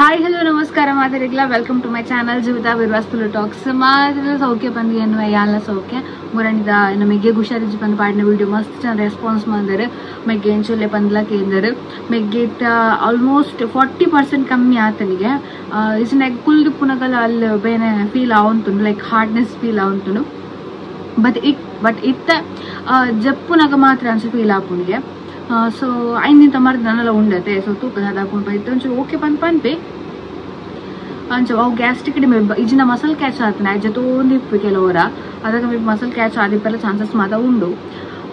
Hi hello ನಮಸ್ಕಾರ ಮಾತಾಡಿಗ್ಲ welcome to my channel Jeevitha Virvas talks ಮಾತ್ರ ಸೌಖ್ಯ ಬಂದು ಎನ್ನುವ ಯಾಲ ಸೌಖ್ಯ ಮುರಣಿದ ನಮಗೆ ಹುಷಾರಿಜಿ ಬಂದು ಪಾಡಿನ ವಿಡಿಯೋ ಮಸ್ತ್ ಚೆನ್ನ ರೆಸ್ಪಾನ್ಸ್ ಬಂದರು ಮೆಗ್ಗೆ ಎಂಚೊಲ್ಲೆ ಬಂದ್ಲ ಕೇಂದರು ಮೆಗ್ಗೆತ್ತ ಆಲ್ಮೋಸ್ಟ್ 40% ಕಮ್ಮಿ ಆತನಿಗೆ ಇಸಿನ ಕುಲ್ದು ಪುನಗಲ ಅಲ್ಲಿ ಬೇನೆ ಫೀಲ್ ಆವಂತುಂಡು ಲೈಕ್ ಹಾರ್ಡ್ನೆಸ್ ಫೀಲ್ ಆವಂತುಂಡು ಬಟ್ ಇತ್ತ ಜಪ್ಪುನಗ ಮಾತ್ರ ಅನ್ಸ ಫೀಲ್ ಆಪುನಿಗೆ ಸೊ ಐನಿಂತ ಮರ್ದ ನನ್ನೆಲ್ಲ ಉಂಡತೆ ಸೊ ತೂಕ ಹಾಕೊಂಡು ಬೈತು ಒಂಚೂರು ಓಕೆ ಪನ್ ಪನ್ಪೆ ಅಂಚ ಅವು ಗ್ಯಾಸ್ಟ್ರಿಕ್ ಇಜಿನ ಮಸಲ್ ಕ್ಯಾಚ್ ಆತನ ಜೊತೆ ಇಪ್ಪು ಕೆಲವರ ಅದಕ್ಕೆ ಮೇ ಮಸಲ್ ಕ್ಯಾಚ್ ಆದಿಪ್ಪೆಲ್ಲ ಚಾನ್ಸಸ್ ಮಾತ ಉಂಡು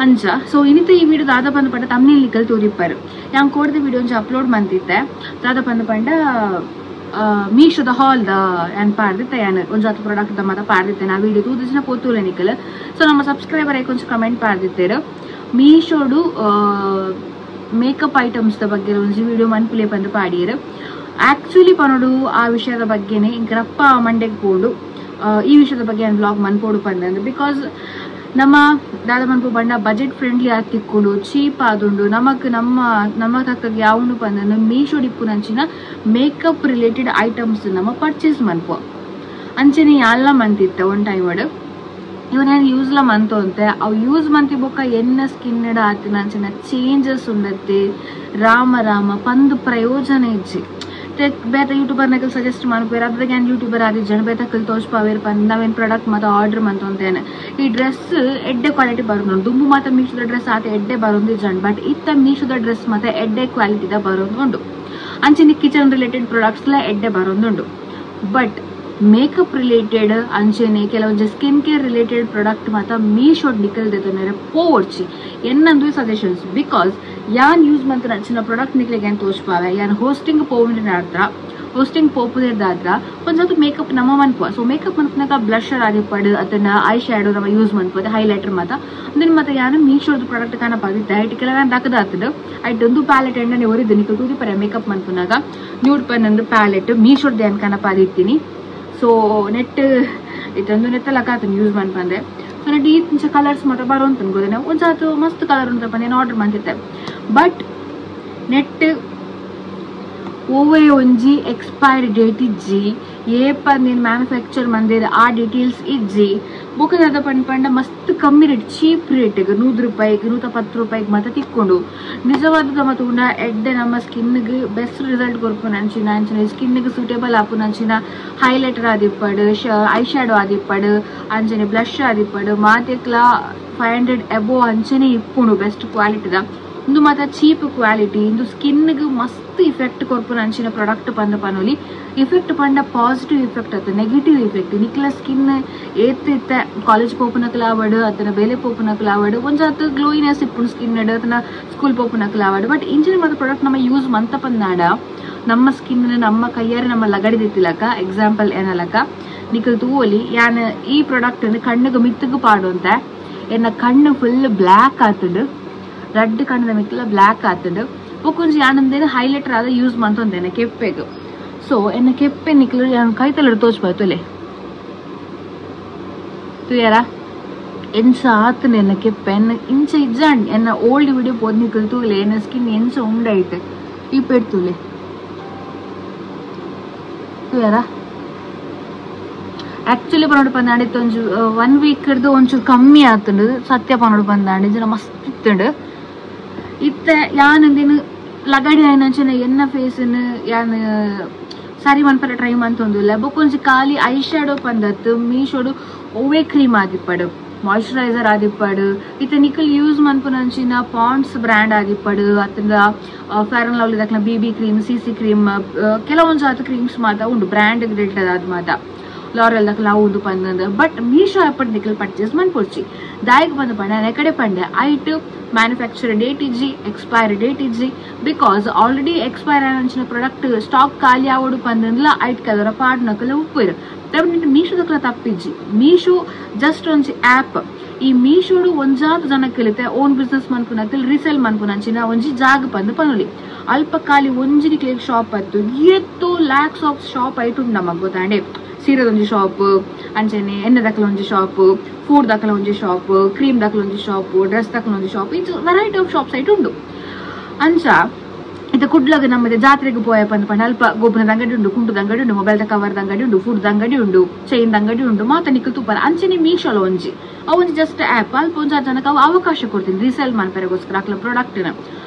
ಅಂಚ ಸೊ ಇನ್ನಿತ ಈ ವಿಡಿಯೋ ದಾದ ಬಂದು ಪಂಡ ತಮ್ಮನೇಲಿ ನಿಕ್ಕಲ್ ತೂರಿಪ್ಪರು ಯಾನ್ ಕೋಡ್ದ ವಿಡಿಯೋ ಒಂಚು ಅಪ್ಲೋಡ್ ಮಂತಿತ್ತೆ ದಾದ ಬಂದು ಪಂಡ ಮೀಶೋದ ಹಾಲ್ದ ಯಾನ್ ಪಾಡ್ದಿತ್ತೆ ಯಾನ್ ಒಂಜಾತ ಪ್ರಾಡಕ್ಟ್ the ಮಾತ ಪಾಡ್ದಿತ್ತೆ ನಾ ವಿಡಿಯೋ ತೂದಿನ ಪೋತೂಲೆ ನಿಕ್ಕಲ್ ಸೊ ನಮ್ಮ ಸಬ್ಸ್ಕ್ರೈಬರ್ ಐಕ್ ಒಂಚು ಕಮೆಂಟ್ ಪಾಡ್ದಿತ್ತೇರು ಮೀಶೋಡು ಮೇಕಪ್ ಐಟಮ್ಸ್ the ಬಗ್ಗೆ ಒಂಜಿ ವಿಡಿಯೋ ಮನ್ಪುಲೆ ಬಂದು ಪಾಡಿಯರು ಆಕ್ಚುಲಿ ಪನೋಡು ಆ ವಿಷಯದ ಬಗ್ಗೆನೆ ಇಂಕರಪ್ಪ ಮಂಡೆಗೆ ಪೋಂಡು ಈ ವಿಷಯದ ಬಗ್ಗೆ ನಾನು ಬ್ಲಾಗ್ ಮನ್ಪೋಡು ಪಂದಂದು because ನಮ್ಮ ದಾದ ಮನ್ಪು ಬಣ್ಣ ಬಜೆಟ್ ಫ್ರೆಂಡ್ಲಿ ಆಗಿ ತಿಕ್ಕೊಂಡು ಚೀಪ್ ಆದುಂಡು ನಮಕ್ ನಮ್ಮ ನಮ್ಮ ತಕ್ಕ ಯಾವುಂಡು ಪಂದಂದು ಮೀಶೋ ಡಿಪ್ಪುನಂಚಿನ ಮೇಕಪ್ ರಿಲೇಟೆಡ್ ಐಟಮ್ಸ್ ನಮ್ಮ ಪರ್ಚೇಸ್ ಮನ್ಪು ಅಂಚನೆ ಎಲ್ಲ ಮಂತಿತ್ತೆ ಒನ್ ಟೈಮ್ ಇವನ್ ನಾನು ಯೂಸ್ಲ ಮಂತಂತೆ ಅವು ಯೂಸ್ ಮಂತಿ ಬೊಕ್ಕ ಎನ್ನ ಸ್ಕಿನ್ ಆತಿನ ಅಂಚಿನ ಚೇಂಜಸ್ ಉಂಡತ್ತೆ ರಾಮ ರಾಮ ಪಂದು ಪ್ರಯೋಜನ ಇಜ್ಜಿ ಬೇತ ಯೂಟ್ಯೂಬರ್ನಾಗ ಸಜೆಸ್ಟ್ ಮಾಡ್ಬೇರೆ ಅದ್ರಾಗ ಏನು ಯೂಟ್ಯೂಬರ್ ಆದಿ ಜನ ಬೇತ ಕಲ್ ತೋಜ್ಪಾವೇರ್ ಪಂದ್ ನಾವೇನು ಪ್ರಾಡಕ್ಟ್ ಮಾತ ಆರ್ಡರ್ ಮಂತಂತೇನೆ ಈ ಡ್ರೆಸ್ ಎಡ್ಡೆ ಕ್ವಾಲಿಟಿ ಬರೋದು ದುಂಬು ಮಾತ ಮೀಶೋದ ಡ್ರೆಸ್ ಆತ ಎಡ್ಡೆ ಬರೋದು ಜನ ಬಟ್ ಇತ್ತ ಮೀಶೋದ ಡ್ರೆಸ್ ಮಾತ ಎಡ್ಡೆ ಕ್ವಾಲಿಟಿದ ಬರೋದುಂಡು ಅಂಚಿನ ಕಿಚನ್ ರಿಲೇಟೆಡ್ ಪ್ರಾಡಕ್ಟ್ಸ್ಲ ಎಡ್ಡೆ ಬರೋದುಂಡು ಬಟ್ ಮೇಕಪ್ ರಿಲೇಟೆಡ್ ಅಂಚೆನೆ ಕೆಲವೊಂದು ಸ್ಕಿನ್ ಕೇರ್ ರಿಲೇಟೆಡ್ ಪ್ರಾಡಕ್ಟ್ ಮಾತ್ರ ಮೀಶೋ ನಿಕಲ್ದೆ ಪೋವರ್ಚಿ ಎನ್ನಂದು ಸಜೆಷನ್ಸ್ because ಯಾನ್ ಯೂಸ್ ಮಂತ್ರ ಅಂಚಿನ ಪ್ರಾಡಕ್ಟ್ ನಿಕ್ಲೆಗೆ ಏನು ತೋಚ್ಪಾವೆ ಯಾನ್ ಹೋಸ್ಟಿಂಗ್ ಪೋವಿನಾದ್ರ ಹೋಸ್ಟಿಂಗ್ ಪೋಪುದಾದ್ರ ಒಂದ್ಸತ ಮೇಕಪ್ ನಮ್ಮ ಮನ್ಪುವ ಸೊ ಮೇಕಪ್ ಮನ್ಪುನಾಗ ಬ್ಲಷರ್ ಆದಿಪ್ಪಡು ಅದನ್ನ I shadow ನಮ್ಮ ಯೂಸ್ ಮನ್ಪುತ್ತೆ ಹೈಲೈಟರ್ ಮಾತ ಅಂದಿನ ಮತ್ತೆ ಯಾನು ಮೀಶೋದ ಪ್ರಾಡಕ್ಟ್ ಕಾಣಪಾದಿತ್ತೆ ಐಟ್ ಕೆಲವು ದಕ್ಕದಾಗ್ತದೆ ಐಟ್ ಒಂದು ಪ್ಯಾಲೆಟ್ ಎಣ್ಣೆ ಒರಿದ್ದು ನಿಕಲ್ ತೂದಿ ಪರ ಮೇಕಪ್ ಮನ್ಪುನಾಗ ನ್ಯೂಡ್ ಪನ್ ಒಂದು ಪ್ಯಾಲೆಟ್ ಮೀಶೋದ ಏನು ಕಾಣಪಾದಿತ್ತೀನಿ ಸೊ ನೆಟ್ ಇದೊಂದು ನೆತ್ತಲಕ್ಕಾತನ ಯೂಸ್ ಮನ್ಪಂದೆ ಸೊ ನೆಟ್ ಈ ಕಲರ್ಸ್ ಮಾತ್ರ ಬರೋಂತ ಗೊತ್ತೇನೆ ಒಂದ್ಸಾತು ಮಸ್ತ್ ಕಲರ್ ಉಂಟಪ್ಪ ನಾನು ಆರ್ಡರ್ ಮಾಡ್ತಿದ್ದೆ ಬಟ್ ನೆಟ್ ಓವೇ ಒಂಜಿ ಎಕ್ಸ್ಪೈರಿ ಡೇಟ್ ಇಜ್ಜಿ ಏಪ ನೀನು ಮ್ಯಾನುಫ್ಯಾಕ್ಚರ್ ಮಂದಿರ ಆ ಡೀಟೇಲ್ಸ್ ಇಜ್ಜಿ ಬೊಕ್ಕದಾದ ಪಂಡ ಪಂಡ ಮಸ್ತ್ ಕಮ್ಮಿ ರೇಟ್ ಚೀಪ್ ರೇಟ್ಗೆ 100 ರೂಪಾಯಿಗೆ 110 ರೂಪಾಯಿಗೆ ಮಾತ್ರ ತಿಕ್ಕೊಂಡು ನಿಜವಾದ ಮತ್ತು ಉಂಡ ಎಡ್ಡೆ ನಮ್ಮ ಸ್ಕಿನ್ಗೆ ಬೆಸ್ಟ್ ರಿಸಲ್ಟ್ ಕೊರ್ಪುನ ಅಂಚಿನ ಅಂಚಿನ ಸ್ಕಿನ್ಗೆ ಸೂಟೇಬಲ್ ಆಪುನ ಅಂಚಿನ ಹೈಲೈಟರ್ ಆದಿಪ್ಪಡು I shadow ಆದಿಪ್ಪಡು ಅಂಚನೆ ಬ್ಲಷ್ ಆದಿಪ್ಪಡು ಮಾತೆಕ್ಲ 500 ಎಬೋ ಅಂಚನೆ ಇಪ್ಪುಂಡು ಬೆಸ್ಟ್ ಕ್ವಾಲಿಟಿದ ಇಂದು ಮಾತ್ರ ಚೀಪ್ ಕ್ವಾಲಿಟಿ ಇಂದು ಸ್ಕಿನ್ಗೆ ಮಸ್ತ್ ಇಫೆಕ್ಟ್ ಕೊರ್ಪುನ ಅಂಚಿನ ಪ್ರಾಡಕ್ಟ್ ಪಂದ ಪನೋಲಿ ಇಫೆಕ್ಟ್ ಪಂಡ ಪಾಸಿಟಿವ್ ಇಫೆಕ್ಟ್ ಆತ ನೆಗೆಟಿವ್ ಇಫೆಕ್ಟ್ ನಿಕ್ಲ ಸ್ಕಿನ್ ಏತ್ ಕಾಲೇಜ್ ಪೋಪುನಕ್ಲಾವಡು ಅದನ್ನ ಬೇಲೆ ಪೋಪುನಕ್ಲಾವಡು ಒಂಜಾತ ಗ್ಲೋಯಿನೆಸ್ ಇಪ್ಪುಂಡು ಸ್ಕಿನ್ ಅದನ್ನ ಸ್ಕೂಲ್ ಪೋಪುನಕ್ಲಾವಡು ಬಟ್ ಇಂಚಿನ ಮಾತ್ರ ಪ್ರಾಡಕ್ಟ್ ನಮ್ಮ ಯೂಸ್ ಮಂತ ಪಂದಾಡ ನಮ್ಮ ಸ್ಕಿನ್ ನಮ್ಮ ಕೈಯಾರೆ ನಮ್ಮ ಲಗಡಿದಿತ್ತಿಲಕ ಎಕ್ಸಾಂಪಲ್ ಏನಲಕ ನಿಕಲ್ ತೂವಲಿ ಯಾನ್ ಈ ಪ್ರಾಡಕ್ಟ್ ಕಣ್ಣುಗೆ ಮಿತ್ತುಗು ಪಾಡುವಂತ ಎನ್ನ ಕಣ್ಣು ಫುಲ್ ಬ್ಲ್ಯಾಕ್ ಆತುಂಡು ರಡ್ಡ್ ಕಣ್ಣದ ಮಿತ್ತಲ ಬ್ಲ್ಯಾಕ್ ಆತುಂಡು ಬೊಕ್ಕೊಂಜಿ ಯಾನಂದೇನು ಹೈಲೈಟರ್ ಆದ ಯೂಸ್ ಮಂತೊಂದೇನೆ ಕೆಪ್ಪೆಗ್ ಸೊ ಎನ್ನ ಕೆಪ್ಪೆ ನಿಕ್ಲು ಯಾನ್ ಕೈತಲಡ್ ತೋಚ್ಪಾಯ್ತುಲೆ ತುಯಾರ ಎಂಚ ಆತನ ಎನ್ನ ಕೆಪ್ಪೆ ಎನ್ನ ಇಂಚ ಇಜ್ಜಾಂಡ್ ಎನ್ನ ಓಲ್ಡ್ ವಿಡಿಯೋ ಪೋದ್ ನಿಕ್ಲು ತೂಲೆ ಎನ್ನ ಸ್ಕಿನ್ ಎಂಚ ಉಂಡೈಟ್ ಈ ಪೆಡ್ತುಲೆ ತುಯಾರ ಆಕ್ಚುಲಿ ಪನೋಡು ಪಂದಾಂಡ ಇತ್ತೊಂಜು 1 ವೀಕ್ ಹಿಡ್ದು ಒಂಚೂರು ಕಮ್ಮಿ ಆತುಂಡು ಸತ್ಯ ಪನೋಡು ಪಂದಾಂಡ ಜನ ಮಸ್ತ್ ಇತ್ತುಂಡು ಇತ್ತ ಯಾನಂದೇನು ಲಗಡಿ ಆಯ್ನಂಚನೆ ಎನ್ನ ಫೇಸನ್ನು ಯಾನ್ ಸರಿ ಮನ್ಪರ ಟ್ರೈ ಮಂತೊಂದಿಲ್ಲ ಬೊಕ್ಕೊಂಜಿ ಖಾಲಿ I shadow ಪಂದತ್ತು ಮೀಶೋಡು ಒವ್ವೇ ಕ್ರೀಮ್ ಆದಿಪ್ಪಡು ಮಾಯ್ಶ್ಚರೈಸರ್ ಆದಿಪ್ಪಡು ಇತ್ತ ನಿಕಲ್ ಯೂಸ್ ಮನ್ಪುನಂಚಿನ ಪಾಂಡ್ಸ್ ಬ್ರ್ಯಾಂಡ್ ಆದಿಪ್ಪಡು ಅತ್ತಂದ ಫೇರ್ ಅಂಡ್ lovely ದಕ್ಲ B B cream C C cream ಕೆಲವೊಂದು ಜಾತ ಕ್ರೀಮ್ಸ್ ಮಾತ ಉಂಡು ಬ್ರ್ಯಾಂಡ್ ರಿಲೇಟೆಡ್ ಆದ ಮಾತ ಲಾರೆಲ್ ದಕ್ಲ ಉಂಡು ಪಂದಂದು ಬಟ್ ಮೀಶೋ ಆ್ಯಪ್ ನಿಕಲ್ ಪರ್ಚೇಸ್ ಮನ್ಪೊಡ್ಚಿ ದಾಯಕ್ ಬಂದು ಪಂಡ ನೆಕಡೆ ಪಂಡೆ ಐಟ್ ಮ್ಯಾನುಫ್ಯಾಕ್ಚರ್ ಡೇಟ್ ಇಜ್ಜಿ ಎಕ್ಸ್ಪೈರಿ ಡೇಟ್ ಇಜ್ಜಿ because already expire ಆಯ್ನ ಪ್ರಾಡಕ್ಟ್ ಸ್ಟಾಕ್ ಖಾಲಿ ಆವಡು ಪಂದಂದ್ಲ ಐಟ್ ಕಲರ ಪಾಡ್ನಕಲ ಉಪ್ಪು ಮೀಶೋ ದಕ್ಲ ತಪ್ಪಿಜ್ಜಿ ಮೀಶೋ ಜಸ್ಟ್ ಒಂಜಿ ಆ್ಯಪ್ ಈ ಮೀಶೋಡು ಒಂಜಾತ ಜನ ಕಲಿತೆ ಓನ್ ಬಿಸ್ನೆಸ್ ಮನ್ಪುನಕಲ್ ರೀಸೇಲ್ ಮನ್ಪುನಂಚಿನ ಒಂಜಿ ಜಾಗ ಪಂದು ಪನೊಲಿ ಅಲ್ಪ ಖಾಲಿ ಒಂಜಿ ನಿಕ್ಲೆಗ್ ಶಾಪ್ ಅತ್ತು ಏತ್ತೋ ಲ್ಯಾಕ್ಸ್ ಆಫ್ ಶಾಪ್ ಐಟು ನಮಗ್ ಗೊತ್ತಾಂಡೆ ಸೀರೆದೊಂಜಿ ಶಾಪ್ ಅಂಚನೆ ಎಣ್ಣೆ ದಕ್ಕಲ ಒಂಜಿ ಶಾಪ್ ಫುಡ್ ದಕ್ಕಲ ಒಂಜಿ ಶಾಪ್ ಕ್ರೀಮ್ ದಕ್ಕಲ ಒಂಜಿ ಶಾಪ್ ಡ್ರೆಸ್ ದಕ್ಕಲ ಒಂಜಿ ಶಾಪ್ ಇಂಚ ವೆರೈಟಿ ಆಫ್ ಶಾಪ್ಸ್ ಐಟು ಉಂಡು ಅಂಚ ಇತ್ತೆ ಕುಡ್ಲಗ ನಮ್ಮ ಜಾತ್ರೆಗೆ ಪೋಯಪ್ಪ ಅಂದ್ ಪಂಡ ಅಲ್ಪ ಗೋಪುರದ ಅಂಗಡಿ ಉಂಡು, ಕುಂಟುದ ಅಂಗಡಿ ಉಂಡು, ಮೊಬೈಲ್ ಕವರ್ದ ಅಂಗಡಿ ಉಂಡು, ಫುಡ್ ಅಂಗಡಿ ಉಂಡು, ಚೈನ್ ಅಂಗಡಿ ಉಂಡು, ಮಾತ ನಿಕ್ಕಲ್ ತೂಪಾರ. ಅಂಚನೆ ಮೀಶೋಲ ಒಂಜಿ ಅವು ಒಂಜಿ ಜಸ್ಟ್ ಆ್ಯಪ್. ಅಲ್ಪ ಒಂಜಿ ಜನಕ್ಕೆ ಅವು ಅವಕಾಶ ಕೊಡ್ತೀನಿ ರೀಸೇಲ್ ಮನ್ಪೆರೆಗೋಸ್ಕರ ಅಕ್ಲ ಪ್ರಾಡಕ್ಟ್ನ.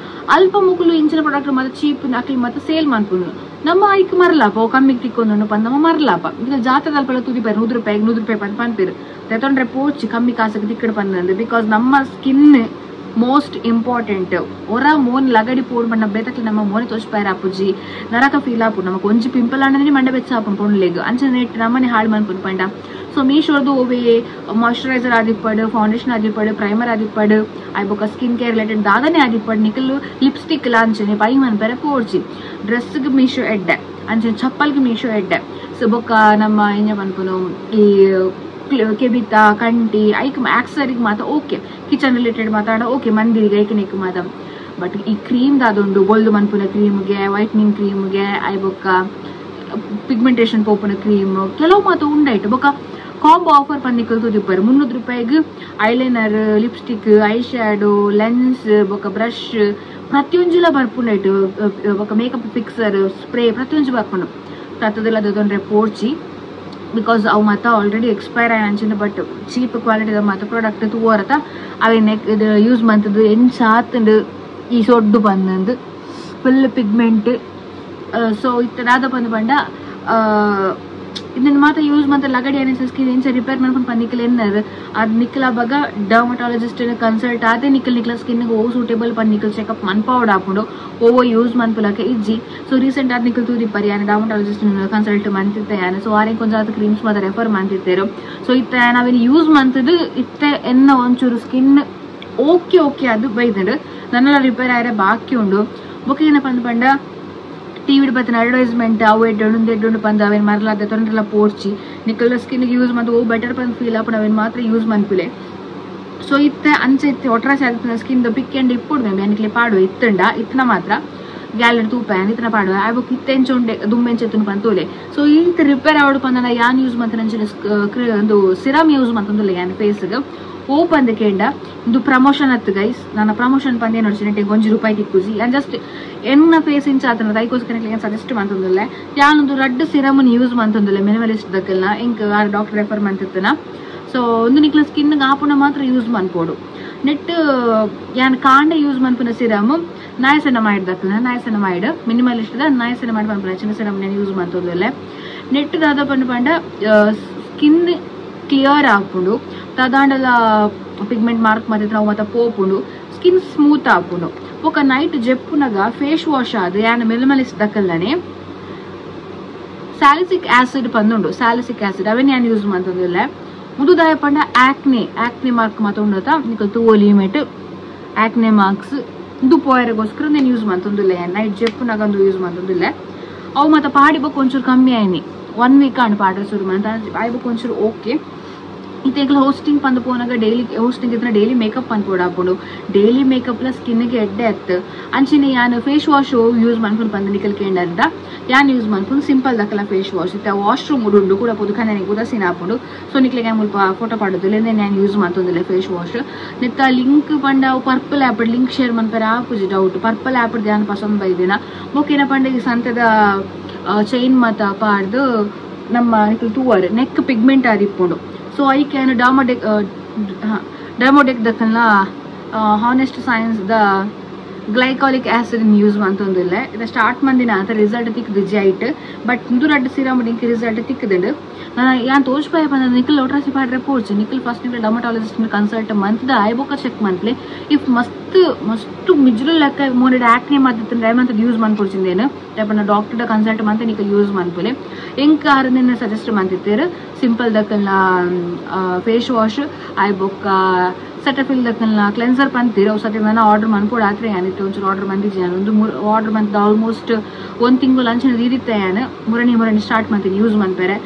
ಅಲ್ಪ ಮುಕುಲು ಇಂಚಿನ ಪ್ರಾಡಕ್ಟ್ ಮಾತ್ರ ಚೀಪ್ ಅಕ್ಲಿ ಮಾತ್ರ ಸೇಲ್ ಮನ್ಪುನು. ನಮ್ಮ ಐಕ್ ಮರಲಾಪ ಅವು ಕಮ್ಮಿಗೆ ತಿಕ್ಕೊಂದು ಪಂದ್ ನಮ್ಮ ಮರಲಾಪ. ಈಗ ಜಾತ್ರೆ ಅಲ್ಪ ತುದಿಪಾರು 100 ರೂಪಾಯಿ 100 ರೂಪಾಯಿ ಪಂದ್ ಪನ್ಪಿರು ತೆತ್ತೊಂಡ್ರೆ ಪೋಚಿ ಕಮ್ಮಿ ಕಾಸಕ್ಕೆ ತಿಕ್ಕಡ್ ಪಂದಂದು. Because ನಮ್ಮ ಸ್ಕಿನ್ ಮೋಸ್ಟ್ ಇಂಪಾರ್ಟೆಂಟ್. ಒರ ಮೋನ್ ಲಗಡಿ ಪೋಡ್ ಬಣ್ಣ ಬೇತಕ್ಲೆ ನಮ್ಮ ಮೋನೆ ತೋಚ್ಪಾಯರ ಅಪ್ಪುಜಿ ನರಕ ಫೀಲ್ ಆಪು. ನಮಕ್ ಒಂಜಿ ಪಿಂಪಲ್ ಆಂಡನೆ ಮಂಡೆ ಬೆಚ್ಚ ಆಪುಂಡು ಪೊಣ್ಣುಲೆಗ್ ಅಂಚನೆ ನೆಟ್ ನಮ್ಮನೆ ಹಾಳು ಮನ್ಪುನು ಪಂಡ. ಸೊ ಮೀಶೋರ್ದು ಒವೇ ಮಾಯ್ಶ್ಚರೈಸರ್ ಆದಿಪ್ಪಡು, ಫೌಂಡೇಶನ್ ಆದಿಪ್ಪಡು, ಪ್ರೈಮರ್ ಆದಿಪ್ಪಡು, ಆಯ್ ಬೊಕ್ಕ ಸ್ಕಿನ್ ಕೇರ್ ರಿಲೇಟೆಡ್ ದಾದನೆ ಆದಿಪ್ಪಡು, ನಿಕಲ್ ಲಿಪ್ಸ್ಟಿಕ್ ಲಾಂಚನೆ ಬೈ ಮನ್ಪೆರೆ ಪೋಡ್ಚಿ. ಡ್ರೆಸ್ಗೆ ಮೀಶೋ ಎಡ್ಡೆ, ಅಂಚನೆ ಚಪ್ಪಲ್ಗೆ ಮೀಶೋ ಎಡ್ಡೆ. ಸೊ ಬೊಕ್ಕ ನಮ್ಮ ಎಂಜ ಪನ್ಪುನು ಈ ಕೆಬಿತ ಕಂಟಿ ಐಕ್ ಆಕ್ಸರಿಗೆ ಮಾತ್ರ ಓಕೆ, ಕಿಚನ್ ರಿಲೇಟೆಡ್ ಮಾತಾಡ ಓಕೆ, ಮಂದಿರಿಗೆ ಐಕನಿಕ್ ಮಾತ. ಬಟ್ ಈ ಕ್ರೀಮ್ ದಾದುಂಡು ಬೊಲ್ದು ಮನ್ಪುನ ಕ್ರೀಮ್ಗೆ, ವೈಟ್ನಿಂಗ್ ಕ್ರೀಮ್ಗೆ, I ಬೊಕ್ಕ ಪಿಗ್ಮೆಂಟೇಷನ್ ಪೋಪುನ ಕ್ರೀಮ್ ಕೆಲವು ಮಾತ ಉಂಡಾಯ್ತು. ಬೊಕ್ಕ ಕಾಂಬೋ ಆಫರ್ ಪಂದಿಕಲ್ ತೂದಿಪ್ಪರು 300 ರೂಪಾಯಿಗೆ eyeliner, lipstick, eye shadow, lens, ಬೊಕ್ಕ ಬ್ರಷ್ ಪ್ರತಿಯೊಂಜುಲ ಬರ್ಪುಂಡಾಯ್ತು. ಬೊಕ್ಕ ಮೇಕಪ್ ಫಿಕ್ಸರ್, ಸ್ಪ್ರೇ ಪ್ರತಿಯೊಂಜು ಬರ್ಪುಂಡು. ತತ್ತದೆಲ್ಲ ತೊಂದರೆ ಪೋರ್ಚಿ because ಅವು ಮಾತ ಆಲ್ರೆಡಿ ಎಕ್ಸ್ಪೈರ್ ಆಯ ಅಂಚಿನ. ಬಟ್ ಚೀಪ್ ಕ್ವಾಲಿಟಿದ ಮಾತ ಪ್ರಾಡಕ್ಟ್ ತೂವರತ ಅವೆ ನೆಕ್ ಇದು ಯೂಸ್ ಮಂತದ್ದು ಎಂಚಾತಂಡು ಈ ಸೊಡ್ಡು ಬಂದಂದು ಫುಲ್ ಪಿಗ್ಮೆಂಟ್. ಸೊ ಇತ್ತದಾದ ಬಂದು ಪಂಡ ಇದನ್ನ ಮಾತ್ರ ಯೂಸ್ ಮಂತ ಲಗಡಿ ಏನಿಸ ಸ್ಕಿನ್ ಎಂಚ ರಿಪೇರ್ ಮಾಡ್ಕೊಂಡು ಪಂದಿಕಲ್ ಎನ್ನರ್ ಅದು ನಿಕ್ಕಲ ಬಗ ಡರ್ಮಟಾಲಜಿಸ್ಟ್ ಕನ್ಸಲ್ಟ್ ಆದೆ ನಿಕ್ಕಲ್ ನಿಕ್ಕಲ ಸ್ಕಿನ್ಗೆ ಓ ಸೂಟೇಬಲ್ ಪಂದಿಕಲ್ ಚೆಕಪ್ ಮನ್ಪವಡ್ ಆಪುಂಡು ಓವೋ ಯೂಸ್ ಮನ್ಪುಲಕ ಇಜ್ಜಿ. ಸೊ ರೀಸೆಂಟ್ ಆದ್ ನಿಕ್ಕಲ್ ತೂದಿಪ್ಪರಿ ಯಾನ ಡರ್ಮಟಾಲಜಿಸ್ಟ್ ಕನ್ಸಲ್ಟ್ ಮಂತಿತ್ತೆ ಯಾನ. ಸೊ ಆರೆ ಕೊಂಚ ಕ್ರೀಮ್ಸ್ ಮಾತ್ರ ರೆಫರ್ ಮಂತಿತ್ತೇರು. ಸೊ ಇತ್ತ ನಾವೇನು ಯೂಸ್ ಮಂತದ್ದು ಇತ್ತೆ ಎನ್ನ ಒಂಚೂರು ಸ್ಕಿನ್ ಓಕೆ ಓಕೆ ಅದು ಬೈದಂಡು ನನ್ನೆಲ್ಲ ರಿಪೇರ್ ಆಯ್ರೆ ಬಾಕಿ ಉಂಡು. ಬೊಕ್ಕ ಏನಪ್ಪ ಅಂದ್ ಪಂಡ ಟಿವಿ ಬತ್ತಿನ ಅಡ್ವರ್ಟೈಸ್ಮೆಂಟ್ ಅವು ಎಡ್ಡು ಎಡ್ಡು ಪಂದ ಅವೇನು ಮರಲಾದ ತೊಂದರೆಲ್ಲ ಪೋರ್ಚಿ ನಿಕ್ಕಲ್ಲ ಸ್ಕಿನ್ಗೆ ಯೂಸ್ ಮಂತು ಓ ಬೆಟರ್ ಪಂದ್ ಫೀಲ್ ಆಪುಂಡು ಅವೇನು ಮಾತ್ರ ಯೂಸ್ ಮನ್ಪುಲೆ. ಸೊ ಇತ್ತೆ ಅಂಚೆ ಇತ್ತೆ ಒಟ್ರಾಸಿ ಆದ ಸ್ಕಿನ್ ಪಿಕ್ ಅಂಡ್ ಇಪ್ಪುಡು ಮೇಮ್ ಯಾನಿಕ್ಲೆ ಪಾಡುವೆ ಇತ್ತಂಡ ಇತ್ತನ ಮಾತ್ರ ಗ್ಯಾಲರಿ ತೂಪ ಇತ್ತನ ಪಾಡುವೆ ಆಯ್ ಬೊಕ್ಕ ಇತ್ತೆ ಎಂಚ ಉಂಡೆ ದುಂಬೆಂಚೆ ಪಂತೋಲೆ. ಸೊ ಈತ ರಿಪೇರ್ ಆವಡು ಪಂದ ಯಾನ್ ಯೂಸ್ ಮಂತನಂಚಿನ ಒಂದು ಸಿರಮ್ ಯೂಸ್ ಮಂತಂದುಲ್ಲ ಯಾನ್ ಫೇಸ್ಗೆ ಓ ಪಂದ ಕೇಂಡ. ಇದು ಪ್ರಮೋಷನ್ ಅತ್ತು ಗೈಸ್, ನನ್ನ ಪ್ರಮೋಷನ್ ಪಂದ ಏನು ನೋಡ್ಸಿ ನೆಟ್ಟಿಗೆ 1 ರೂಪಾಯಿ ತಿಕ್ಕುಜಿ. ಯಾನ್ ಜಸ್ಟ್ ಎನ್ನ ಫೇಸ್ ಇಂಚ ಆತನ ಐಕೋಸ್ಕರ ಏನು ಸಜೆಸ್ಟ್ ಮಂತಂದುಲ್ಲ. ಯಾನೊಂದು ರಡ್ಡು ಸಿರಮನ್ನು ಯೂಸ್ ಮಂತಂದುಲ್ಲ ಮಿನಿಮಲಿಸ್ಟ್ ದಕ್ಕಲ್ನ ಇಂಕ್ ಆರ್ ಡಾಕ್ಟರ್ ರೆಫರ್ ಮಂತಿತ್ತನ. ಸೊ ಒಂದು ನಿಕ್ಲ ಸ್ಕಿನ್ ಆಪುನ ಮಾತ್ರ ಯೂಸ್ ಮನ್ಪೋಡು. ನೆಟ್ ಯಾನ್ ಕಾಂಡ ಯೂಸ್ ಮನ್ಪುನ ಸಿರಮ್ ನಾಯಸನಮೈಡ್ ದಕ್ಕಲ್ನ ನಾಯಸನಮೈಡ್ ಮಿನಿಮಲಿಸ್ಟ್ the ನಾಯಸನಮೈಡ್ ಪನ್ಪುನ ಚಿನ್ನ ಸಿರಮ್ ನಾನು ಯೂಸ್ ಮಂತಂದುಲ್ಲ. ನೆಟ್ ದಾದ ಪಂಡ ಪಂಡ ಸ್ಕಿನ್ ಕ್ಲಿಯರ್ ಆಪುಂಡು, ತದಾಂಡಲ ಪಿಗ್ಮೆಂಟ್ ಮಾರ್ಕ್ ಮಾತಿದ್ರೆ ಅವು ಮಾತ ಪೋಪುಂಡು, ಸ್ಕಿನ್ ಸ್ಮೂತ್ ಆಪುಂಡು. ಬೊಕ್ಕ ನೈಟ್ ಜೆಪ್ಪುನಗ ಫೇಸ್ ವಾಶ್ ಆದ್ ಯಾನ್ ಮಿನಿಮಲಿಸ್ಟ್ ದಕ್ಕಲ್ನೇ ಸ್ಯಾಲಿಸಿಕ್ ಆಸಿಡ್ ಪಂದುಂಡು, ಸ್ಯಾಲಿಸಿಕ್ ಆಸಿಡ್ ಅವೇನು ಯಾನ್ ಯೂಸ್ ಮಂತಂದಿಲ್ಲ. ಮುದುದಾಯ ಪಂಡ ಆಕ್ನೆ ಆಕ್ನೆ ಮಾರ್ಕ್ ಮಾತ ಉಂಡತ ನಿಕಲ್ ತೂವೊಲಿ ಮೆಟ್ ಆಕ್ನೆ ಮಾರ್ಕ್ಸ್ ಇಂದು ಪೋಯರೆಗೋಸ್ಕರ ನಾನು ಯೂಸ್ ಮಂತಂದಿಲ್ಲ. ಯಾನ್ ನೈಟ್ ಜೆಪ್ಪುನಗ ಒಂದು ಯೂಸ್ ಮಂತಂದಿಲ್ಲ. ಅವು ಮಾತ ಪಾಡಿ ಬೊಕ್ಕ ಒಂಚೂರು ಕಮ್ಮಿ ಆಯ್ನಿ 1 ವೀಕ್ ಆಂಡ್ ಪಾಡ್ರೆ ಶುರು ಮಂತ ಆಯ್ ಬೊಕ್ಕ ಒಂಚೂರು ಓಕೆ. ಇತ್ತೆ ಹೋಸ್ಟಿಂಗ್ ಪಂದ್ ಪೋನಾಗ ಡೈಲಿ ಹೋಸ್ಟಿಂಗ್ ಇದ್ರೆ ಡೈಲಿ ಮೇಕಪ್ ಪನ್ಪೋಡು ಆಪುಂಡು. ಡೈಲಿ ಮೇಕಪ್ಲ ಸ್ಕಿನ್ಗೆ ಎಡ್ಡೆ ಅತ್ತು. ಅಂಚಿನ ಯಾನ್ ಫೇಸ್ ವಾಶ್ ಯೂಸ್ ಮನ್ಪುನು ಪಂದ್ ನಿಕಲ್ ಕೇಂಡರ್ದ ಯಾನ್ ಯೂಸ್ ಮನ್ಪುನು ಸಿಂಪಲ್ ದಕ್ಕಲ ಫೇಸ್ ವಾಶ್. ಇತ್ತೆ ವಾಶ್ರೂಮ್ ಉಂಡು ಕೂಡ ಪೋದು ಖಂದನಿಗೆ ಉದಾಸೀನ ಆಪುಂಡು. ಸೊ ನಿಕ್ಲೆಗೆ ಮುಲ್ಪ ಫೋಟೋ ಪಾಡೋದಿಲ್ಲ ನಾನು ಯೂಸ್ ಮಂತೊಂದಿಲ್ಲ ಫೇಸ್ ವಾಶ್. ನೆತ್ತ ಲಿಂಕ್ ಪಂಡ purple app link share ಮನ್ಪೆರೆ ಆಪುಜಿ doubt. Purple app ಯಾನ್ ಪಸಂದ್ ಬೈದಿನ. ಬೊಕ್ಕ ಏನ ಪಂಡ ಈ ಸಂತೆದ ಚೈನ್ ಮಾತ ಪಾಡ್ದು ನಮ್ಮ ನಿಕಲ್ ತೂವರ್ ನೆಕ್ ಪಿಗ್ಮೆಂಟ್ ಆದಿಪ್ಪುಂಡು. ಸೊ ಐಕೆ ಡರ್ಮೋಡೆಕ್ ಡರ್ಮೋಡೆಕ್ ದಕ್ಕಲ್ನ honest science the glycolic acid use ಮಂತೊಂದಿಲ್ಲ. ಇದು ಸ್ಟಾರ್ಟ್ ಮಂದಿನ ಅಂತ ರಿಸಲ್ಟ್ ತಿಕ್ಕದು ಜೈಟ್. ಬಟ್ ಇಂದು ರಡ್ಡು ಸಿರಮ್ ಇಂಕ್ ರಿಸಲ್ಟ್ ತಿಕ್ಕದುಂಡು. ನಾನು ಯಾನ್ ತೋಜ್ಪಾಯ ಪಂಡ ನಿಖಲ್ ಒಟ್ರಾಸಿ ಪಾಡ್ರೆ ಪೋರ್ಚು ನಿಖಲ್ ಫಸ್ಟ್ ನಿಖಲ್ ಡರ್ಮಟಾಲಜಿಸ್ಟ್ ಕನ್ಸಲ್ಟ್ ಮಂತ್ದ ಐಬೊಕ್ಕ ಚೆಕ್ ಮಂತ್ಲೆ if ಮಸ್ತ್ ಮಸ್ತ್ ಮಿಜ್ಲು ಲೆಕ್ಕ ಮೋನೆಡ್ ಆಕ್ನೆ ಮಾತಿತ್ತು ಮಂತ್ ಯೂಸ್ ಮನ್ಪೊಡ್ಚಿಂದೇನು ಪಂಡ ಡಾಕ್ಟರ್ ಕನ್ಸಲ್ಟ್ ಮಂತ್ ನಿಖಲ್ ಯೂಸ್ ಮನ್ಪುಲೆ. ಎಂಕ್ ಆರನ್ನ ಸಜೆಸ್ಟ್ ಮಂತಿತ್ತೇರು ಸಿಂಪಲ್ ದಕ್ಕಲ್ನ ಫೇಸ್ ವಾಶ್ ಐಬೊಕ್ಕ ಸೆಟಫಿಲ್ ದಕ್ಕಲ್ನ ಕ್ಲೆನ್ಸರ್ ಪಂತೀರ ಅವು ಸತಿ ನಾನು ಆರ್ಡರ್ ಮನ್ಪೋಡು ಆತ್ರೆ ಯಾನಿತ್ತು ಒಂಚೂರು ಆರ್ಡರ್ ಮಂದಿಜ್ಜಿ ನಾನು ಒಂದು ಆರ್ಡರ್ ಮಂತ್ ಆಲ್ಮೋಸ್ಟ್ 1 ತಿಂಗಳು ಅಂಚಿನ ದೀದಿತ್ತೆ ಯಾನು ಮುರಣಿ ಮುರಣಿ ಸ್ಟಾರ್ಟ್ ಮಾಡ್ತೀನಿ ಯೂಸ್ ಮನ್ಪೆರೆ.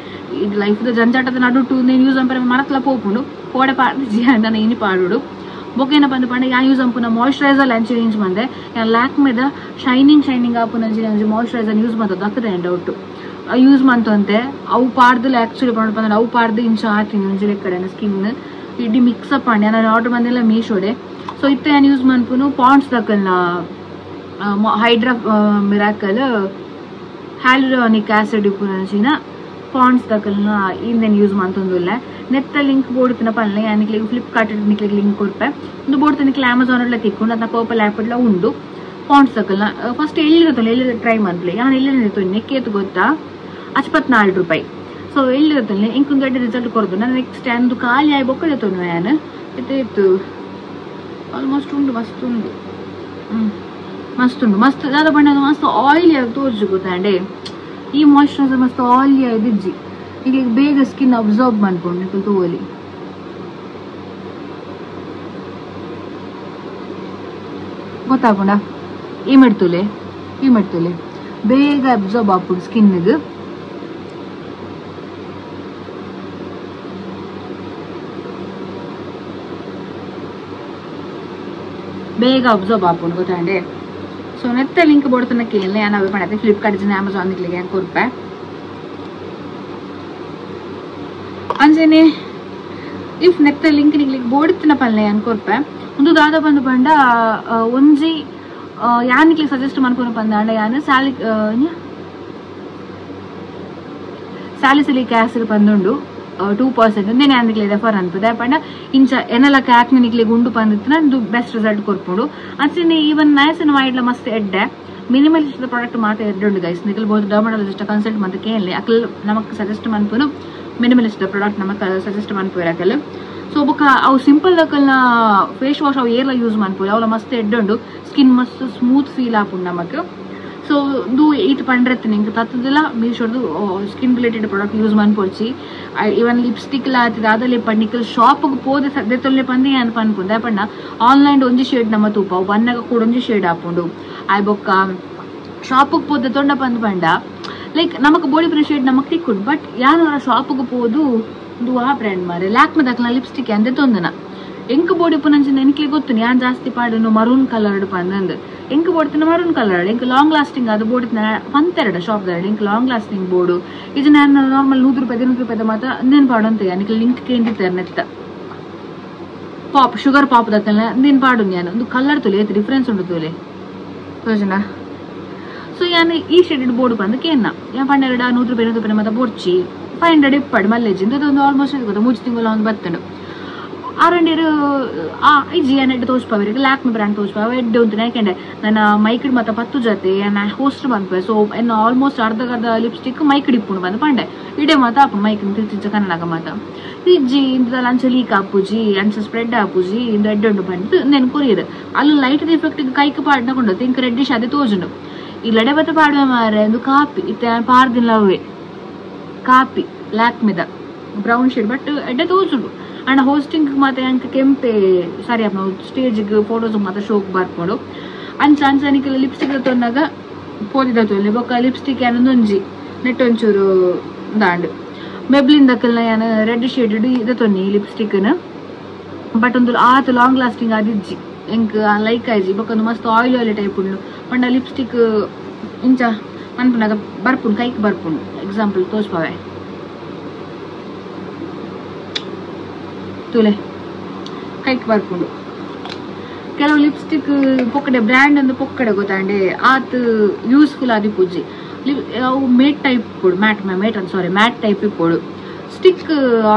ಇದು ಲೈಫ್ದ ಜಂಜಾಟದ ನಡುಟು ನೀನು ಯೂಸ್ ಅಂಪರೆ ಮರತ್ಲ ಪೋಪುಂಡು ಕೋಡೆ ಪಾಡ್ದಿಜ್ಜಿ ನಾನು ಇನಿ ಪಾಡುಡು. ಬೊಕ್ಕ ಏನಪ್ಪ ಅಂದ್ ಪಂಡ ಯಾನ್ ಯೂಸ್ ಅಂಪುನ ಮಾಯ್ಶ್ಚರೈಸರ್ ಲಂಚ್ ಚೇಂಜ್ ಮಂದೆ ಯಾನ್ ಲ್ಯಾಕ್ಮೆದ ಶೈನಿಂಗ್ ಶೈನಿಂಗ್ ಆಪುನ ಅಂಚಿನ ಮಾಯ್ಶ್ಚರೈಸರ್ ಯೂಸ್ ಮಂತದ್ದು ಅಕ್ಕದೆ ಡೌಟ್ ಯೂಸ್ ಮಂತಂತೆ. ಅವು ಪಾಡ್ದಲ್ಲ ಆ್ಯಕ್ಚುಲಿ ಪಂಡ ಪಂದ್ರೆ ಅವು ಪಾಡ್ದು ಇಂಚ ಆತೀನಿ ಒಂಜಿ ಲೆಕ್ಕಡೆ ಸ್ಕಿನ್ ಇಡೀ ಮಿಕ್ಸಪ್ ಆಂಡ್ ನಾನು ಆರ್ಡರ್ ಬಂದಿಲ್ಲ ಮೀಶೋಡೆ. ಸೊ ಇತ್ತೆ ಯಾನ್ ಯೂಸ್ ಮನ್ಪುನು ಪಾಂಡ್ಸ್ ದಕ್ಕಲ್ನ ಹೈಡ್ರಾ ಮಿರಾಕಲ್ ಹ್ಯಾಲುರಾನಿಕ್ ಆಸಿಡ್ ಇಪ್ಪುನಂಚಿನ ಪಾಂಡ್ಸ್ ದಕಲ್ನ ಇಂದೆನ್ ಯೂಸ್ ಮಂತೊಂದುಲ್ಲೆ ನೆತ್ತ ಲಿಂಕ್ ಬೋರ್ಡ್ ತಿನ ಪನ್ಲೆ ಯಾನ್ ನಿಕ್ಲೆಗ್ ಫ್ಲಿಪ್ಕಾರ್ಟ್ ನಿಕ್ಲೆಗ್ ಲಿಂಕ್ ಕೊರ್ಪೆ ಉಂದು ಬೋರ್ಡ್ ನಿಕ್ಲೆ ಅಮೆಜಾನ್ ಡ್ಲ ತಿಕ್ಕುಂಡು ಅತ್ನ ಪರ್ಪಲ್ ಆಪ್ ಡ್ಲ ಉಂಡು ಪಾಂಡ್ಸ್ ದಕಲ್ನ ಫಸ್ಟ್ ಎಲ್ಲಿ ತೊಲೆ ಎಲ್ಲಿ ಟ್ರೈ ಮನ್ಪುಲೆ ಯಾನ್ ಎಲ್ಲಿ ತೊನ್ನೆ ಕೇತು ಗೊತ್ತಾ 64 ರೂಪಾಯಿ ಸೊ ಎಲ್ಲಿ ತೊನ್ನೆ ಇಂಕೊಂದು ಎಡ್ಡೆ ರಿಸಲ್ಟ್ ಕೊರ್ದು ನಾನು ನೆಕ್ಸ್ಟ್ ಅಂದು ಖಾಲಿ ಆಯಿ ಬೊಕ್ಕ ತೊನ್ವೆ ಯಾನ್ ಇತ್ತು ಆಲ್ಮೋಸ್ಟ್ ಉಂಡು ಮಸ್ತ್ ಉಂಡು ಮಸ್ತ್ ಉಂಡು ಮಸ್ತ್ ದಾದ ಬಣ್ಣ ಮಸ್ತ್ ಆಯಿಲಿ ಆಗಿ ತೋರ್ಜು ಗೊತ್ತಾಂಡೆ ಈ ಮಾಯಿಶ್ಚರೈಸರ್ ಮಸ್ತ್ ಆಯಿಲಿ ಆಯ್ದಿಜ್ಜಿ ಈಗ ಬೇಗ ಸ್ಕಿನ್ ಅಬ್ಸಾರ್ಬ್ ಮಾಡ್ಕೊಂಡು ನಿಕಲ್ ತೋಲಿ ಗೊತ್ತಾಪುಂಡ ಈ ಮೆಡ್ತುಲೆ ಈ ಮೆಡ್ತುಲೆ ಬೇಗ ಅಬ್ಸಾರ್ಬ್ ಆಪುಂಡು ಸ್ಕಿನ್ಗೆ ಬೇಗ ಅಬ್ಸಾರ್ಬ್ ಆಪುಂಡು ಗೊತ್ತಾಂಡೆ ಸೊ ನೆತ್ತ ಲಿಂಕ್ ಬೋರ್ಡ್ ಕೇಳಲೆ ಯಾನ್ ಅವೇ ಪಂಡತೆ ಫ್ಲಿಪ್ಕಾರ್ಟ್ ಜಿನ ಅಮೆಜಾನ್ ನಿಕ್ಲೆಗ್ ಯಾನ್ ಕೊರ್ಪೆ ಅಂಚನೆ if ನೆತ್ತ ಲಿಂಕ್ ನಿಕ್ಲೆಗ್ ಬೋರ್ಡ್ ತಿನ ಪನ್ಲೆ ಯಾನ್ ಕೊರ್ಪೆ ಉಂದು ದಾದ ಬಂದು ಪಂಡ ಒಂಜಿ ಯಾನ್ ನಿಕ್ಲೆಗ್ ಸಜೆಸ್ಟ್ ಮನ್ಪುನ ಪಂದಾಂಡ ಯಾನ್ ಸ್ಯಾಲಿಸಿಲಿಕ್ ಆಸಿಡ್ ಪಂದುಂಡು 2% ಉಂದೆನೆ ಯಾನ್ ನಿಕ್ಲೆಗ್ ರೆಫರ್ ಅನ್ಪುದೆ ಪಂಡ ಇಂಚ ಎನಲಕ ಆಕ್ನೆ ನಿಕ್ಲೆಗ್ ಉಂಡು ಪಂದಿತ್ತಿನ ಉಂದು ಬೆಸ್ಟ್ ರಿಸಲ್ಟ್ ಕೊರ್ಪುಂಡು ಅಂಚನೆ ಈವನ್ ನಯಸಿನ ವೈಡ್ಲ ಮಸ್ತ್ ಎಡ್ಡೆ ಮಿನಿಮಲಿಸ್ಟ್ ಪ್ರಾಡಕ್ಟ್ ಮಾತ್ರ ಎಡ್ಡೆ ಉಂಡು ಗೈಸ್ ನಿಕಲ್ ಬಹುದು ಡರ್ಮಟಾಲಜಿಸ್ಟ್ ಕನ್ಸಲ್ಟ್ ಮಂತ್ ಕೇನ್ಲೆ ಅಕಲ್ ನಮಕ್ ಸಜೆಸ್ಟ್ ಮನ್ಪುನು ಮಿನಿಮಲಿಸ್ಟ್ ಪ್ರಾಡಕ್ಟ್ ನಮಕ್ ಸಜೆಸ್ಟ್ ಮನ್ಪುವೆರ್ ಅಕಲ್ ಸೊ ಬೊಕ ಅವು ಸಿಂಪಲ್ ದಕಲ್ನ ಫೇಸ್ ವಾಶ್ ಅವು ಏರ್ಲ ಯೂಸ್ ಮನ್ಪುವೆರ್ ಅವಲ ಮಸ್ತ್ ಎಡ್ಡೆ ಉಂಡು ಸ್ಕಿನ್ ಮಸ್ತ್ ಸ್ಮೂತ್ ಫೀಲ್ ಆಪುಂಡು ನಮಕ್ ಸೊ ಇಂದು ಈತ್ ಪಂಡ್ರೆತ್ತಿನ ಇಂಕ್ ತತ್ತದಲ ಮೀಶೋರ್ದು ಸ್ಕಿನ್ ರಿಲೇಟೆಡ್ ಪ್ರಾಡಕ್ಟ್ ಯೂಸ್ ಮನ್ಪೊಡ್ಚಿ ಈವನ್ ಲಿಪ್ಸ್ಟಿಕ್ ಲ ಆತಿದ ಅದಲೆ ಪಂಡ ಶಾಪ್ಗೆ ಪೋದೆ ಸದ್ಯ ಪಂದೆ ಯಾನ್ ಪನ್ಪುಂಡು ದಾಯೆ ಪಂಡ ಆನ್ಲೈನ್ ಒಂಜಿ ಶೇಡ್ ನಮ್ಮ ತೂಪ ಬನ್ನಗ ಕೂಡ ಒಂಜಿ ಶೇಡ್ ಆಪುಂಡು ಆಯ್ ಬೊಕ್ಕ ಶಾಪ್ಗೆ ಪೋದೆ ತೊಂಡ ಪಂದ್ ಪಂಡ ಲೈಕ್ ನಮಕ್ ಬೋಡಿ ಪುನ ಶೇಡ್ ನಮಕ್ ತಿಕ್ಕುಂಡು ಬಟ್ ಯಾನ್ ಶಾಪ್ಗೆ ಪೋದು ಇಂದು ಆ ಬ್ರ್ಯಾಂಡ್ ಮಾರೆ ಲ್ಯಾಕ್ಮೆ ದಕ್ಲ ಲಿಪ್ಸ್ಟಿಕ್ ಅಂದೆ ತೊಂದನ ಎಂಕ್ ಬೋಡಿ ಪುನಂಚಿನ ಎನ್ಕ್ಲೆ ಗೊತ್ತು ಯಾನ್ ಜಾಸ್ತಿ ಪಾಡುನು ಮರೂನ್ ಕಲರ್ಡ್ ಪಂದಂದು ಎಂಕ್ ಬೋಡ್ತಿನ ಮರೂನ್ ಕಲರ್ ಎಂಕ್ ಲಾಂಗ್ ಲಾಸ್ಟಿಂಗ್ ಅದು ಬೋಡಿತಿನ ಪಂತೆರಡ ಶಾಪ್ ದಾರಡ ಎಂಕ್ ಲಾಂಗ್ ಲಾಸ್ಟಿಂಗ್ ಬೋರ್ಡು ಇದು ನಾನು ನಾರ್ಮಲ್ 100 ರೂಪಾಯಿ 200 ರೂಪಾಯಿ ಮಾತ್ರ ಅಂದೇನು ಪಾಡು ಅಂತ ನಿಕ್ಲೆ ಲಿಂಕ್ ಕೇಂದಿತ್ತಾರೆ ನೆತ್ತ ಪಾಪ್ ಶುಗರ್ ಪಾಪ್ ದಕ್ಕಲ್ಲ ಅಂದೇನು ಪಾಡು ನಾನು ಒಂದು ಕಲರ್ ತುಲೆ ಏತ್ ಡಿಫ್ರೆನ್ಸ್ ಉಂಟು ತುಲೆ ತೋಜನ ಸೊ ಯಾನ್ ಈ ಶೇಡೆಡ್ ಬೋರ್ಡ್ ಬಂದು ಕೇನ್ನ ಯಾನ್ ಪನ್ನೆರಡ 100 ರೂಪಾಯಿ 200 ರೂಪಾಯಿ ಮಾತ್ರ ಬೋಡ್ಚಿ 500 ಇಪ್ಪಡು ಮಲ್ಲೇಜಿ ಅದೊಂದು ಆಲ್ಮೋಸ್ಟ್ ಗೊತ್ತಾ 3 ತಿಂಗಳು ಒಂದು ಬತ್ತಂಡು ಆರಂಡೇರು ಆ ಇಜ್ಜಿ ಯಾನ್ ಎಡ್ಡೆ ತೋಜ್ಪಾವೆರ್ ಲ್ಯಾಕ್ಮೆ ಬ್ರ್ಯಾಂಡ್ ತೋಜ್ಪಾವೆ ಎಡ್ಡೆ ಉಂತು ಯಾಕೆಂಡೆ ನನ್ನ ಮೈಕ್ಡ್ ಮಾತ ಪತ್ತು ಜೊತೆ ಯಾನ್ ಹೋಸ್ಟ್ ಮನ್ಪುವೆ ಸೊ ಎನ್ನ ಆಲ್ಮೋಸ್ಟ್ ಅರ್ಧಗರ್ಧ ಲಿಪ್ಸ್ಟಿಕ್ ಮೈಕ್ಡ್ ಇಪ್ಪುಂಡು ಬಂದು ಪಂಡೆ ಇಡೆ ಮಾತ ಆಪುಂಡು ಮೈಕ್ ತಿರ್ಚಿಂಚ ಕನ್ನಡಗ ಮಾತ ಇಜ್ಜಿ ಇಂದಲ್ಲ ಅಂಚ ಲೀಕ್ ಆಪುಜಿ ಅಂಚ ಸ್ಪ್ರೆಡ್ ಆಪುಜಿ ಇಂದು ಎಡ್ಡೆ ಉಂಡು ಬಂದು ನೆನ್ ಕೊರಿಯರ್ ಅಲ್ಲಿ ಲೈಟ್ ಎಫೆಕ್ಟ್ ಕೈಕ್ ಪಾಡ್ನ ಕೊಂಡು ತಿಂಕ್ ರೆಡ್ಡಿಶ್ ಅದೇ ತೋಜುಂಡು ಈ ಲಡೆ ಬತ್ತ ಪಾಡುವೆ ಮಾರೆ ಇಂದು ಕಾಪಿ ಇತ್ತೆ ಪಾರ್ದಿನ ಅವೇ ಕಾಪಿ ಲ್ಯಾಕ್ಮೆದ ಬ್ರೌನ್ ಶೇಡ್ ಬಟ್ ಎಡ್ಡೆ ತೋಜುಂಡು ಅಂಡ್ ಹೋಸ್ಟಿಂಗ್ ಮಾತ್ರ ಅಂಕ ಕೆಂಪೆ ಸಾರಿ ಅಪ್ಪ ಸ್ಟೇಜ್ಗೆ ಫೋಟೋಸ್ ಮಾತ್ರ ಶೋಕ್ ಬರ್ಪುಂಡು ಅಂಚ ಅಂಚ ನಿಕ್ಲೆ ಲಿಪ್ಸ್ಟಿಕ್ ತೊನ್ನಾಗ ಪೋದಿದ ತೊಲೆ ಬೊಕ್ಕ ಲಿಪ್ಸ್ಟಿಕ್ ಯಾನೊಂಜಿ ನೆಟ್ ಒಂಚೂರು ದಾಂಡು ಮೆಬ್ಲಿನ್ ದಕ್ಕಲ್ನ ಯಾನ್ ರೆಡ್ ಶೇಡೆಡ್ ಇದೆ ತೊನ್ನಿ ಲಿಪ್ಸ್ಟಿಕ್ನ ಬಟ್ ಒಂದು ಆತ ಲಾಂಗ್ ಲಾಸ್ಟಿಂಗ್ ಆದಿಜ್ಜಿ ಎಂಕ್ ಲೈಕ್ ಆಯ್ಜಿ ಬೊಕ್ಕ ಒಂದು ಮಸ್ತ್ ಆಯಿಲ್ ಆಯಿಲ್ ಟೈಪ್ ಉಂಡು ಪಂಡ ಲಿಪ್ಸ್ಟಿಕ್ ಇಂಚ ಮನ್ಪುನಾಗ ಬರ್ಪುಂಡು ಕೈಕ್ ಬರ್ಪುಂಡು ಎಕ್ಸಾಂಪಲ್ ತೋಜ್ಪಾವೆ ತುಲೆ ಕೈಕ್ ಬರ್ಪುಂಡು ಕೆಲವು ಲಿಪ್ಸ್ಟಿಕ್ ಪೊಕ್ಕಡೆ ಬ್ರ್ಯಾಂಡ್ ಅಂದು ಪೊಕ್ಕಡೆ ಗೊತ್ತಾಂಡೆ ಆತ್ ಯೂಸ್ಫುಲ್ ಆದಿ ಪೂಜಿ ಅವು ಮೇಟ್ ಟೈಪ್ ಇಪ್ಪೊಡು ಮ್ಯಾಟ್ ಮೇಟ್ ಅಂತ ಸಾರಿ ಮ್ಯಾಟ್ ಟೈಪ್ ಇಪ್ಪೊಡು ಸ್ಟಿಕ್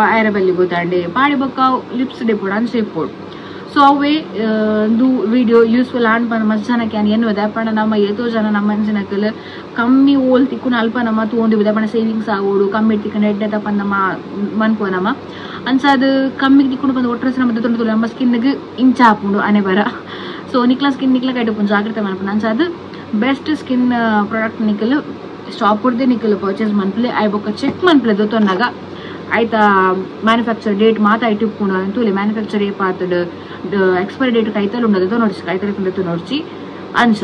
ಆಯರಬಲ್ಲಿ ಗೊತ್ತಾಂಡೆ ಪಾಡಿ ಬೊಕ್ಕ ಲಿಪ್ಸ್ ಇಪ್ಪೊಡು ಅಂಚೆ ಇಪ್ಪೊಡು ಸೊ ಅವೇ ಒಂದು ವಿಡಿಯೋ ಯೂಸ್ಫುಲ್ ಆಂಡ್ ಪಂಡ ಮಸ್ತ್ ಜನಕ್ಕೆ ಯಾನ್ ಎನ್ನುವೆ ಪಂಡ ನಮ್ಮ ಏತೋ ಜನ ನಮ್ಮ ಅಂಚಿನಕಲ್ ಕಮ್ಮಿ ಓಲ್ ತಿಕ್ಕುನ ಅಲ್ಪ ನಮ್ಮ ತೂವೊಂದು ಪಂಡ ಸೇವಿಂಗ್ಸ್ ಆಗೋಡು ಕಮ್ಮಿ ತಿಕ್ಕುನ ಎಡ್ಡೆ ತಪ್ಪಂದ ನಮ್ಮ ಮನ್ಪುವ ನಮ್ಮ ಅಂಚ ಅದು ಕಮ್ಮಿಗೆ ತಿಕ್ಕೊಂಡು ಬಂದು ಒಟ್ಟರೆ ನಮ್ಮ ತೊಂದರೆ ನಮ್ಮ ಸ್ಕಿನ್ಗೆ ಇಂಚ ಆಪುಂಡು ಅನೆ ಬರ ಸೊ ನಿಕ್ಲ ಸ್ಕಿನ್ ನಿಕ್ಲ ಕೈಟು ಜಾಗ್ರತೆ ಮನ್ಪುಂಡು ಅಂಚ ಅದು ಬೆಸ್ಟ್ ಸ್ಕಿನ್ ಪ್ರಾಡಕ್ಟ್ ನಿಕಲ್ ಶಾಪ್ ಕೊಡ್ದೆ ನಿಕಲ್ ಪರ್ಚೇಸ್ ಮನ್ಪುಲೆ ಆಯ್ ಬೊಕ್ಕ ಚೆಕ್ ಮನ್ಪುಲೆ ದೊತ್ತೊನ್ನಾಗ ಆಯ್ತಾ ಮ್ಯಾನುಫ್ಯಾಕ್ಚರ್ ಡೇಟ್ ಮಾತ ಐಟ್ ಇಪ್ಪುಂಡು ಅಂತೂಲೆ ಮ್ಯಾನುಫ್ಯಾಕ್ಚರ್ ಏಪ ಆತಡ್ ಎಕ್ಸ್ಪೈರಿ ಡೇಟ್ ಕೈತಲ್ ಉಂಡದ ನೋಡ್ಸಿ ಕೈತಲ್ ನೋಡ್ಸಿ ಅಂಚ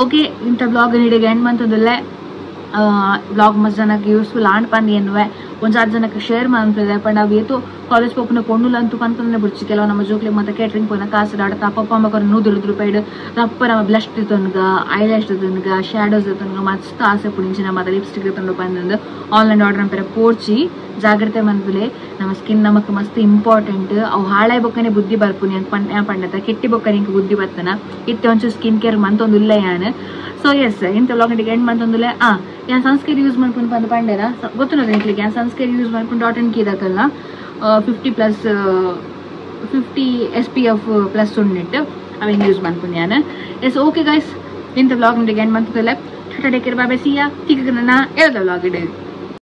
ಓಕೆ ಇಂಥ ಬ್ಲಾಗ್ ನೀಡಿಗೆ ಎಂಡ್ ಮಂತದಲ್ಲೇ ಬ್ಲಾಗ್ ಮಸ್ತ್ ಜನಕ್ಕೆ ಯೂಸ್ಫುಲ್ ಆಂಡ್ ಪಂದ್ ಎನ್ನುವೆ ಒಂಜಾರು ಜನಕ್ಕೆ ಶೇರ್ ಮನ್ಪುಲೆ ಪಂಡ ಅವು ಏತೋ ಕಾಲೇಜ್ ಪೋಪುನ ಪೊಣ್ಣುಲಂತೂ ಪನ್ಪುನ ಬುಡ್ಚಿ ಕೆಲವು ನಮ್ಮ ಜೋಕ್ಲೆಗ್ ಮಾತ ಕೇಟರಿಂಗ್ ಪೋನ ಕಾಸು ಆಡತ ಅಪ್ಪ ಅಮ್ಮ ಕೊರ್ನ 120 ರೂಪಾಯಿಡ್ ರಪ್ಪ ನಮ್ಮ ಬ್ಲಶ್ ದೆತೊನ್ಗ ಐಲ್ಯಾಶ್ ದೆತೊನ್ಗ ಶ್ಯಾಡೋಸ್ ದೆತೊನ್ಗ ಮಸ್ತ್ ಆಸೆ ಪುಡಿಂಚಿನ ಮಾತ ಲಿಪ್ಸ್ಟಿಕ್ ದೆತೊಂಡು ಪಂದ್ ಆನ್ಲೈನ್ ಆರ್ಡರ್ ಮನ್ಪೆರೆ ಪೋಡ್ಚಿ ಜಾಗ್ರತೆ ಮನ್ಪುಲೆ ನಮ್ಮ ಸ್ಕಿನ್ ನಮಕ್ ಮಸ್ತ್ ಇಂಪಾರ್ಟೆಂಟ್ ಅವು ಹಾಳಾಯ್ ಬೊಕ್ಕನೆ ಬುದ್ಧಿ ಬರ್ಪುನಿ ಅಂತ ಪಂಡತ ಕೆಟ್ಟಿ ಬೊಕ್ಕನೆ ಇಂಕ್ ಬುದ್ಧಿ ಬತ್ತನ ಇತ್ತೆ ಒಂಚೂರು ಸ್ಕಿನ್ ಕೇರ್ ಮಂತೊಂದುಲ್ಲ ಯಾನ್ ಸೊ ಎಸ್ ಇಂತ ವ್ಲಾಗ್ ಎಂಡ್ ಮಂತೊಂದುಲ್ಲ ಯಾನ್ ಸನ್ಸ್ಕ್ರೀನ್ ಯೂಸ್ ಮನ್ಪುನು ಪಂದ್ ಪಂಡೆನ ಗೊತ್ತುಂಡು ನಿಕ್ಲೆಗ್ ಯಾನ್ ಸನ್ಸ್ಕ್ರೀನ್ ಯೂಸ್ ಮನ್ಪುನು ಡಾಟ್ ಅಂಡ್ ಕೀ ದಕಲ್ನ 50 ಪ್ಲಸ್ 50 SPF plus ಉಂಡಿಟ್ಟು ಅವೆನ್ ಯೂಸ್ ಮನ್ಪುನು ಯಾನ್ ಎಸ್ ಓಕೆ ಗೈಸ್ ಇಂತ ವ್ಲಾಗ್ ಎಂಡ್ ಮಂತೊಂದುಲ್ಲ tata take care bye bye see ya ತಿಕ್ಕ ನನ್ನ ಎಲ್ದ ವ್ಲಾಗ್ ಇಡು.